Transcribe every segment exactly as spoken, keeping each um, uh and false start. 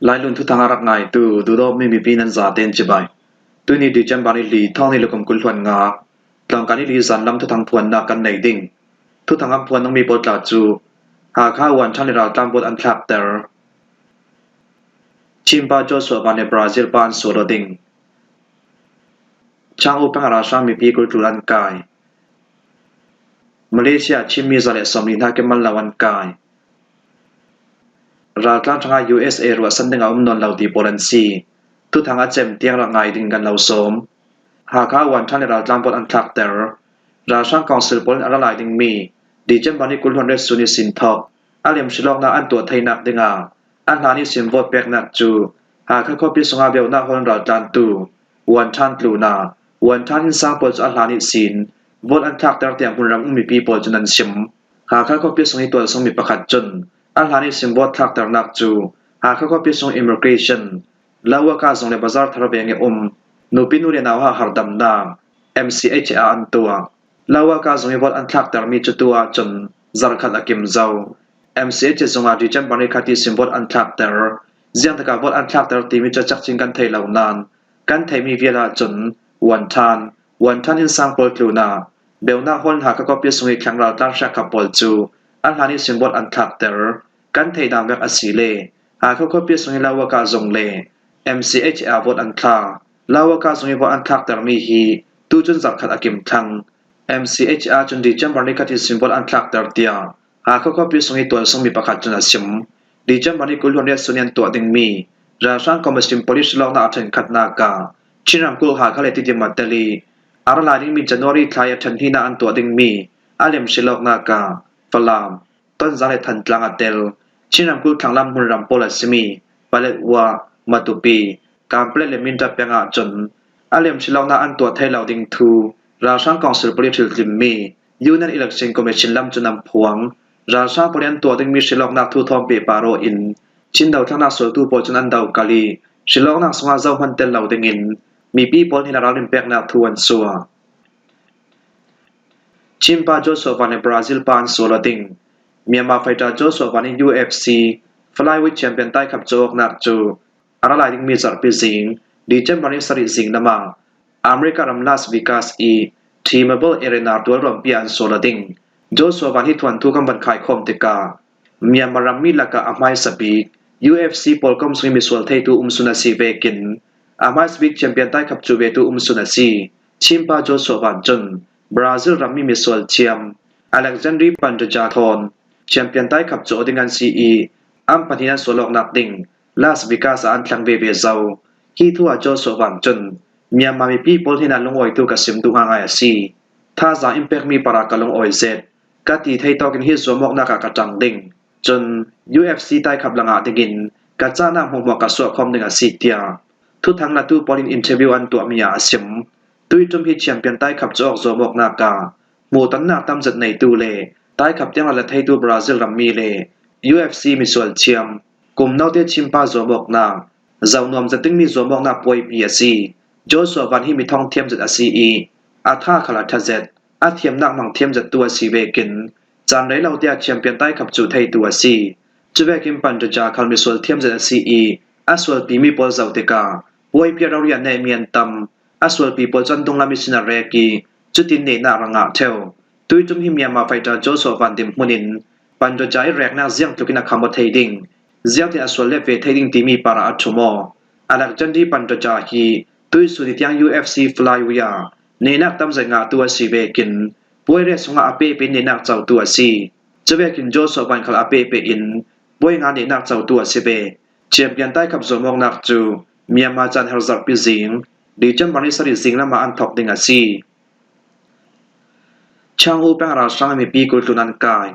Lailun thuthang a rak ngaitu, duhdawtmi mipi nan zaten cibai. Tuni December ni li, thawng ni le kum kul hluan nga, tlawngkai ni li zan lam thuthang phuannak kan nei ding. Thuthang an phuan dingmi pawl tla cu Hakha, Wantan le raltlan vote an thlakter. Chin pa Joshua Van le Brazil pa an sual aw ding. Chang U peng a ralhrang mipi kul tlun an kai. Malaysia Chinmi za le sawmli hna kemal lo an kai. Raltlan ṭhanga U S A ruahsan ding a um nawn lo ti pawl an si. Thuthang a cem tiang rak ngai ding kan lo sawm. Hakha, Wantan le raltlan vote an thlakter. Ralhrang council pawl in a ra lai dingmi December ni kul hluan riat sun ihsin thawk a lem hrilawknak an tuah theinak dingah a hlan ihsin vote peknak cu Hakha khuapi sungah Beunak Hall in raltlantu Wantan tlunah Wantan innsang pawl cu a hlan ihsin vote an thlakter tiah hmunram um mipi pawl cun an sim. Hakha khuapi sung i tualsungmi pakhat cun a hlan ihsin vote thlakternak cu Hakha khuapi sung immigration, Lawaka zung le bazar thar veng i um nupi nu le nauhak hardamnak M C H A an tuah. Lawaka zung i vote an thlaktermi cu tu ahcun zarhkhat a kim zo. M C H A zungah December ni khat ihsin vote an thlakter. Ziangtikah vote an thlakter timi cu cakcin kan thei lo nain kan theihmi vial ahcun Wantan, Wantan innsang pawl tlunah Beunak Hall in Hakha khuapi sung i thleng raltlan hriakkhap pawl cu a hlan ihsin vote an thlakter. Kan theih dan vek a si le Hakha khuapi sung i Lawaka zung le M C H A vote an thla. Lawaka zung i vote an thlaktermi hi tu cun zarhkhat a kim thlang. M C H A cun December ni khat ihsin vote an thlakter tiah Hakha khuapi sung i tualsungmi pakhat cun a sim. December ni kul hluan riat sun i an tuah dingmi ralhrang commission pawl i hrilawknak a ṭhenkhatnak ah Chin ramkulh Hakha le Tidim a tel i a ra lai dingmi January thla i a ṭhen hnihnak an tuah dingmi a lem hrilawknak ah Falam, Tonzang le Thantlang a tel Chin ramkulh thlanglam hmunram pawl a simi Paletwa, Matupi, Kanpetlet le Mindat peng ahcun a lem hrilawknak an tuah thei lo ding thu ralhrang council pawl i hrilhlimmi Union Election Commission lam cun an phuang. Ralhrang pawl i an tuah dingmi hrilawknak thu thawm pehpar aw in Chin dothlaknak sualtu pawl cun an dokal i hrilawknak sungah zohman tel lo dingin mipi pawl hnenah ralrin peknak thu an suah. Chin pa Joshua Van le Brazil pa an sual aw ding. Myanmar fighter Joshua Van in U F C flyweight champion taikhap cawknak cu a ra lai dingmi zarhpi zing, December ni sarih zing lamah America ram Las Vegas i T-Mobile Arena tualruampi ah an sual aw ding. Joshua Van hi thuanthu kan van khaikhawm tikah Myanmar rammi lakah a hmaisa bik U F C pawlkom sung i misual theitu umsun a si vekin a hmaisa bik champion taikhap cu vetu umsun a si. Chin pa Joshua Van cun Brazil rammi misual thiam Alexandre Pantoja thawn champion taikhap cawk ding an si i an pahnih an sual awknak ding Las Vegas ah an thleng veve zo. Hi thu ah Joshua Van cun Myanmar mipi pawl hnenah lungawitu ka sim duh ngaingai a si. Thazaang in pekmi para ka lungawi zet. Ka ti thei tawkin hi zuamawknak ah ka ṭang ding. Cun U F C taikhap langah dingin ka cahnak hmuahhmuah ka suahkhawm ding a si, tiah thuthang latu pawl in interview an tuahmi ah a sim. Tuiṭum hi champion taikhap cawk zuamawknak ah hmuhtonnak tamzet neitu le taikhap tiang la theitu Brazil rammi le U F C misual thiam kum note Chin pa zuamawknak zoh nuam zet dingmi zuamawknak puaipi a si. Joshua Van hi mi thong thiam zet a si i a tha khal a ṭha zet, a thiamnak hmang thiam zettu a si vekin caan rei lo tiah champion taikhap cu theitu a si. Cuvekin Pantoja khal misual thiam zet a si i a sualpimi pawl zoh tikah puaipi a rori a nehmi an tam. A sualpi pawl cu an dunglam ihsin a rek i cutin nehnak a ra ngah ṭheo. Tuiṭum hi Myanmar fighter Joshua Van dinhmun in Pantoja i reknak ziang tlukin a kham aw thei ding, ziangtin a sual let ve thei ding timi parah a ṭhum aw. Alexandre Pantoja hi tuihsun i tiang U F C flyweight ah nehnak tamzet ngahtu a si vekin puai riat sungah a pehpeh nehnak cotu a si. Cuvekin Joshua Van khal a pehpeh in puai nga nehnak cotu a si ve. Champion taikhap zuamawknak cu Myanmar caan her zarhpi zing, December ni sarih zing lamah an thawk ding a si. Chang U peng ralhrang mipi kul tlun an kai.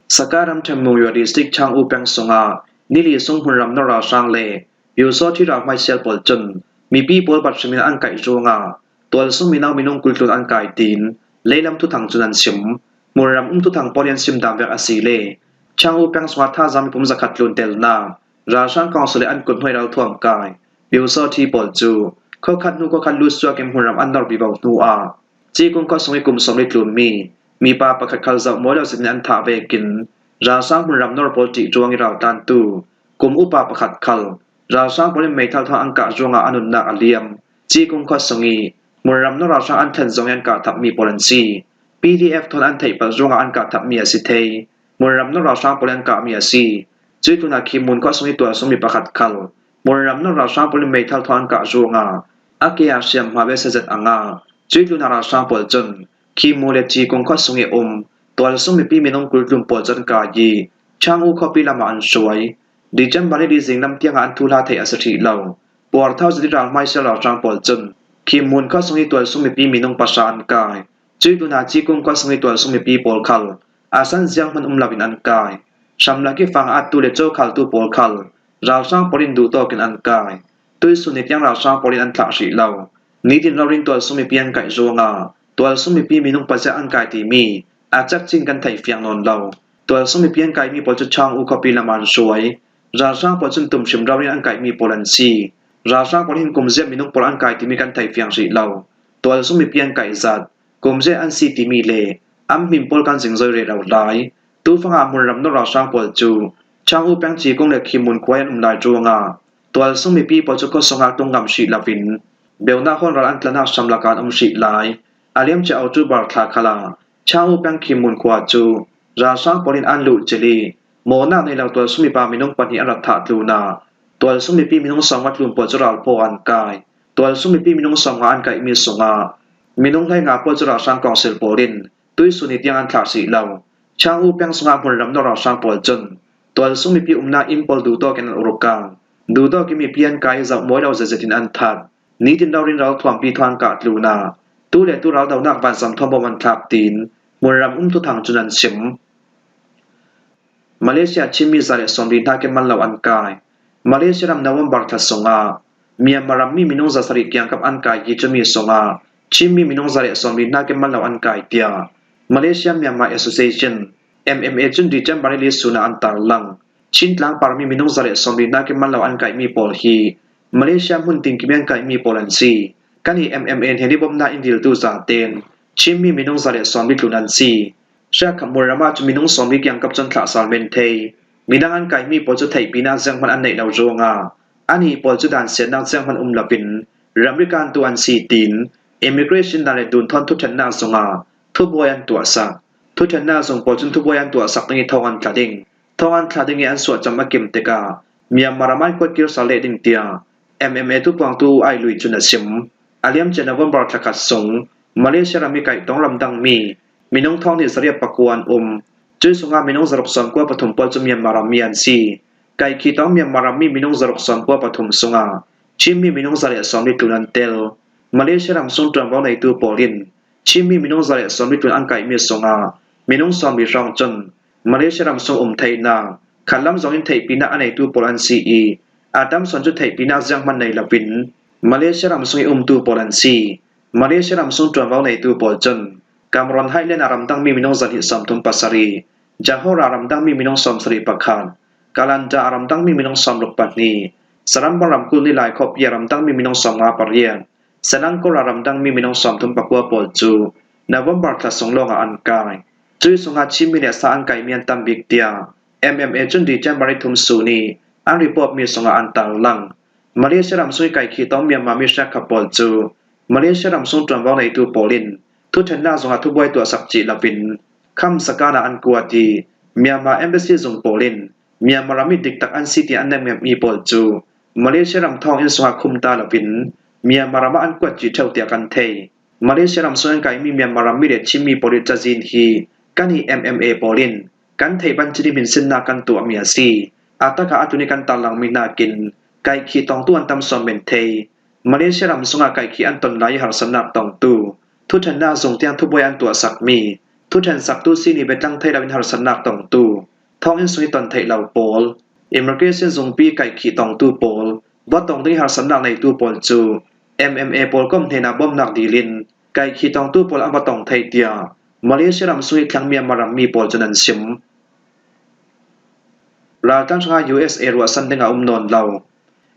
Sagaing ramṭhen Monywa District Chang U peng sungah nili sung hmunram nor ralhrang le Pyusawṭhi ralhmaisial pawl cun mipi pawl bat hrimin an kaih ruangah tualsung mino minung kul tlun an kai tiin leilam thuthang cun an sim. Hmunram um thuthang pawl i an sim dan vek a si le Chang U peng sungah thazaang mipum zakhat tlun telnak ralhrang council le an kut hnuai ralthuam kai Pyusawṭhi pawl cu khuakhat hnu khuakhat lut suak in hmunram an nor vivo hnu ah Cikung khuasung i kum sawmli tlunmi mipa pakhat khal zoh mawi lo zetin an thah vekin ralhrang hmunram nor pawl ṭih ruang i raltlantu kum upa pakhat khal Ralhrang pawl in meithal thawn an kah ruangah an nunnak a liam. Cikung khua sung i hmunram nor ralhrang an thlen zong i an kah thapmi pawl an si. P D F thawn an theih palh ruangah an kah thapmi a si thei. Hmunram nor ralhrang pawl in an kahmi a si. Cui tlunah Khimmun khua sung i tualsungmi pakhat khal hmunram nor ralhrang pawl in meithal thawn an kah ruangah a ke ah hriamhma ve sazet a ngah. Cui tlunah ralhrang pawl cun Khimmu le Cikung khua sung i um tualsung mipi minung kul tlun pawl cu an kai i Chang U khuapi lamah an hruai. December ni li zinglam tiangah an thuhla theih a si hrih lo. Puarthau zati ralhmai sial ralhrang pawl cun Khimmun khua sung i tualsung mipi minung pahra an kai. Cui tlunah Cikung khua sung i tualsung mipi pawl khal a san zianghman um loin an kai. Hramlak i fang a attu le cawkhaltu pawl khal ralhrang pawl in duhtawkin an kai. Tuisun ni tiang ralhrang pawl in an thlah hrih lo. Nitin rori in tualsung mipi an kaih ruangah tualsung mipi minung pazia an kai timi a cakcin kan theih fiang nawn lo. Tualsung mipi an kaimi pawl cu Chang U khuapi lam an hruai. Ralhrang pawl cun tumhrim rori in an kaimi pawl an si. Ralhrang pawl hin kumzia minung pawl an kai timi kan theih fiang hrih lo. Tualsung mipi an kaih zat kumzia an si timi le an hmin pawl kan zingzoi rih lo lai. Tufangah hmunram nor ralhrang pawl cu Chang U peng Cikung le Khimmun khua an um lai ruangah tualsung mipi pawl cu khuasungah tlung ngam hrih loin beunak hawl ral an tlanah hramlak an um hrih lai. A liamcia October thla khalah Chang U peng Khimmun khua cu ralhrang pawl in an luh cil i mawhnak nei lo tualsung mipa minung pahnih an rat thah tlunah tualsung mipi minung sawmnga tlun pawl cu ralphaw an kai. Tualsung mipi minung sawmnga an kaihmi sungah minung hleinga pawl cu ralhrang kawngsil pawl in tuisun ni tiang an thlah hrih lo. Chang U peng sungah hmunram nor ralhrang pawl cun tualsung mipi umnak inn pawl duhtawkin an urkang. Duhtawkin mipi an kai i zoh mawi lo zetzet in an that. Nitin rori in ralthuampi thawn kah tlunah tu le tu raldonak vanzam thawn bawm an thlak tiin hmunram um thuthang cun an sim. Malaysia Chinmi za le sawmli hnakin man lo an kai. Malaysia ram November thla sungah Myanmar rammi minung za sarih kiangkap an kai hi cumi sungah Chinmi minung za le sawmli hnakin man lo an kai tiah Malaysia Myanmar Association, M M A cun December ni li sunah an tarlang. Chin tlangparmi minung za le sawmli hnakin man lo an kaihmi pawl hi Malaysia hmun tinkim i an kaihmi pawl an si. Kan i M M A hnen i bawmnak in diltu zaten Chinmi minung za le sawmli tlun an si. Hriakkhap hmunram ah cu minung sawmli kiangkap cun thlah sal men thei. Midang an kaihmi pawl cu theihpinak zianghman an neih lo ruangah anih pawl cu dansiatnak zianghman um loin ramri kantu an si tiin immigration dan le dun thawn thuṭhennak zungah thubuai an tuahsak. Thuṭhennak zung pawl cun thubuai an tuahsak ding i thawng an thla ding. Thawng an thlah ding i an suahcam a kim tikah Myanmar ram ah an kuat kir sal leh ding tiah M M A thupuangtu U Ai Lui cun a sim. A liamcia November thlakhat sung Malaysia ram i kaih tawng ramdangmi minung thawng hnih zariat pakua an um. Cui sungah minung zaruk sawmkua pathum pawl cu Myanmar rammi an si. Kaihkhih tawng Myanmar rammi minung zaruk sawmkua pathum sungah Chinmi minung za le sawmli tlun an tel. Malaysia ram sung ṭuanvo neitu pawl in Chinmi minung za le sawmli tlun an kaihmi sungah minung sawmli hrawng cun Malaysia ram sung um theihnak khatlam zongin theihpinak a neitu pawl an si i a tam sawn cu theihpinak zianghman nei loin Malaysia ram sung i umtu pawl an si. Malaysia ram sung ṭuanvo neitu pawl cun Cameron Highland a ramdangmi minung zahnih sawmthum pasarih, Johor a ramdangmi minung sawmsarih pakhat, Kalanda a ramdangmi minung sawmruk pahnih, Sarambang ramkulh ni Laikhawpi a ramdangmi minung sawmnga pariat, Selangor a ramdangmi minung sawmthum pakua pawl cu November thla sung lawngah an kai. Cui sungah Chinmi le sa an kaihmi an tam bik tiah M M A cun December ni thum sun i an reportmi sungah an tarlang. Malaysia ram sung i kaihkhih tawng Myanmar mi hriakkhap pawl cu Malaysia ram sung ṭuanvo neitu pawl in thuṭhennak zungah thubuai tuahsak cih loin Kham Zakan ah an kuat i Myanmar embassy zung pawl in Myanmar ram i diktak an si ti an nemngemmi pawl cu Malaysia ram thawng inn sungah khumta loin Myanmar ram ah an kuat cih ṭheuh tiah kan thei. Malaysia ram sung an kaihmi Myanmar rammi le Chinmi pawl i cazin hi kan i M M A pawl in kan theih ban cin i hminsinnak kan tuahmi a si. A takah a tlun i kan tarlangmi hnakin kaihkhih tawngtu an tam sawn men thei. Malaysia ram sungah kaihkhih an ton lai i harsatnak tongtu, thuṭhennak zung tiang thubuai an tuahsakmi, thuṭhensaktu sin i biatlang thei loin harsatnak tongtu, thawng inn sung i ton theih lo pawl, immigration zungpi kaihkhih tongtu pawl, va tong ding i harsatnak neitu pawl cu M M A pawl kom hnenah bawmhnak dil in kaihkhih tongtu pawl an va tong thei tiah Malaysia ram sung i thleng Myanmar rammi pawl cun an sim. Raltlan hrangah U S A ruahsan ding a um nawn lo.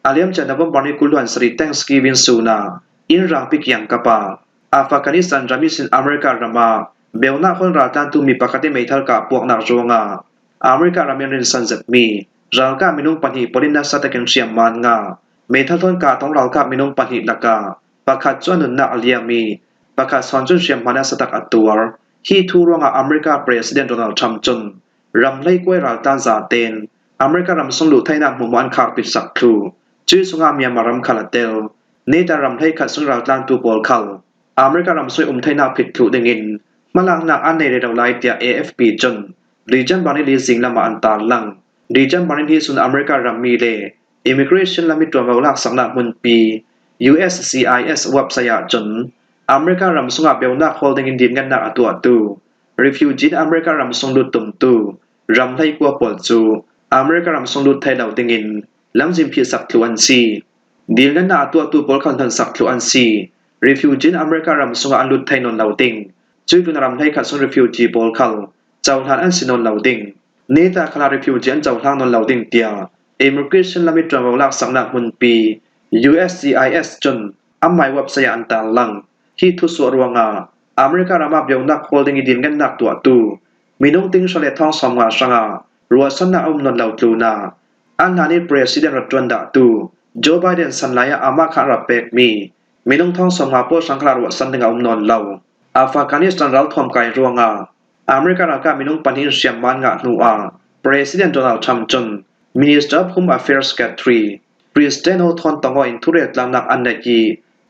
A liamcia November ni kul hluan sarih Thanksgiving sun ah inn rangpi kiangkap ah Afghanistan ram ihsin America ram ah beunak hawl raltlantu mi pakhat i meithal kah puaknak ruangah America ram in rinsan zetmi Ralkap minung pahnih pawl in nasa takin hriamman ngah. May thla thawn kah tawng ralkap minung pahnih lakah pakhat cu a nunnak a liam i, pakhat sawn cun hriamhma nasa tak a tuar. Hi thu ruangah America President Donald Trump cun ram hleikua i raltlan zaten America ram sung luh theinak hmuahhmuah an kharpit sak thluh. Cuih sungah Myanmar ram khal a tel. Neta ram hleikhat sung raltlantu pawl khal America ram sung i um theinak phit thluh dingin hmalaknak an nei rero lai, tiah A F P cun December ni li zing lamah an tarlang. December ni hnih sun America rammi le immigration lam i ṭuanvo laksaknak hmunpi U S C I S website ah cun America ram sungah beunak hawl dingin dil ngannak a tuahtu refugee in America ram sung lut tumtu ram hleikua pawl cu America ram sung lut thei lo dingin lamzin phihsak thluh an si. Dil ngannak a tuahtu pawl khal hnonsak thluh an si. Refugee in America ram sungah an lut thei nawn lo ding. Cuih tlunah ram hleikhat sung refugee pawl khal cohlan an si nawn lo ding. Neta khalah refugee an cohlang nawn lo ding, tiah immigration lam i ṭuanvo laksaknak hmunpi U S C I S cun anmai website ah an tarlang. Hi thusuah ruangah America ramah beunak hawl ding i dil ngannak tuahtu minung ting hra le thawng sawmnga hrangah ruahsannak a um nawn lo tlunah an hlan i President rat ṭuan dahtu Joe Biden san lai ah amah khan a rak pekmi minung thawng sawmnga pawl hrang khalah ruahsan ding a um nawn lo. Afghanistan ralthuam kai ruangah America ralkap minung pahnih in hriamman ngah hnuah President Donald Trump cun Minister of Home Affairs Secretary Kristen Noah thawn tong aw in thurel tlaknak an neih i,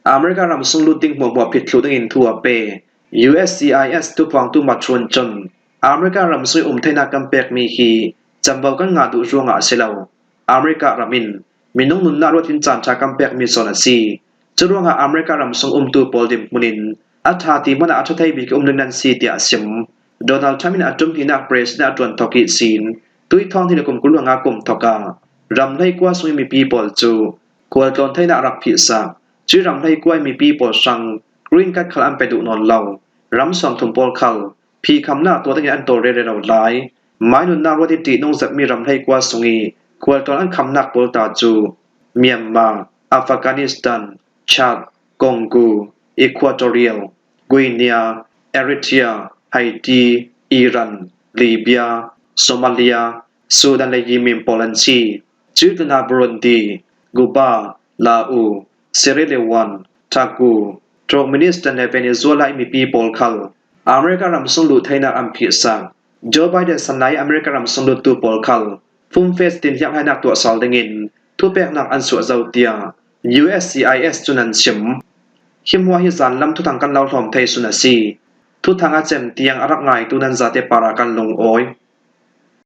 America ram sung lut ding hmuahhmuah phit thluh dingin thu a pe. U S C I S thuphuangtu Matt Rhun cun America ram sung i um theinak kan pekmi hi camvo kan ngah duh ruangah a si lo. America ram in minung nunnak ruat in caan ṭha kan pekmi zawn a si. Curuangah America ram sung umtu pawl dinhmun in a ṭha ti hmanah a ṭha thei bik i um ding nan si, tiah a sim. Donald Trump in a ṭum hnihnak President a ṭuan thawk ihsin tui thawng hnih le kum kul le nga kum thawkah ram hleikua sung i mipi pawl cu khualtlawn theinak a rak phihsak. Cuih ram hleikua i mipi pawl hrang green card khal an pe duh nawn lo. Ram sawmthum pawl khal phihkhamnak tuah dingin an tawlrel rero lai. Mai nunnak ruat i ṭihnung zetmi ram hleikua sung i khualtlawn an khamnak pawl ta cu Myanmar, Afghanistan, Chad, Congo, Equatorial Guinea, Eritrea, Haiti, Iran, Libya, Somalia, Sudan le Yemen pawl an si. Cuih tlunah Burundi, Cuba, Laos, Sierra Leone, Togo, Turkmenistan le Venezuela i mipi pawl khal America ram sung luh theinak an phihsak. Joe Biden san lai America ram sung luttu pawl khal fumfes tinhliamhlainak tuah sal dingin thupeknak an suah zo, tiah U S C I S cun an chim. Hi hmuah hi zanlam thuthang kan lo hlawm thei sun a si. Thuthang a cem tiang a rak ngaitu nan zate parah kan lungawi.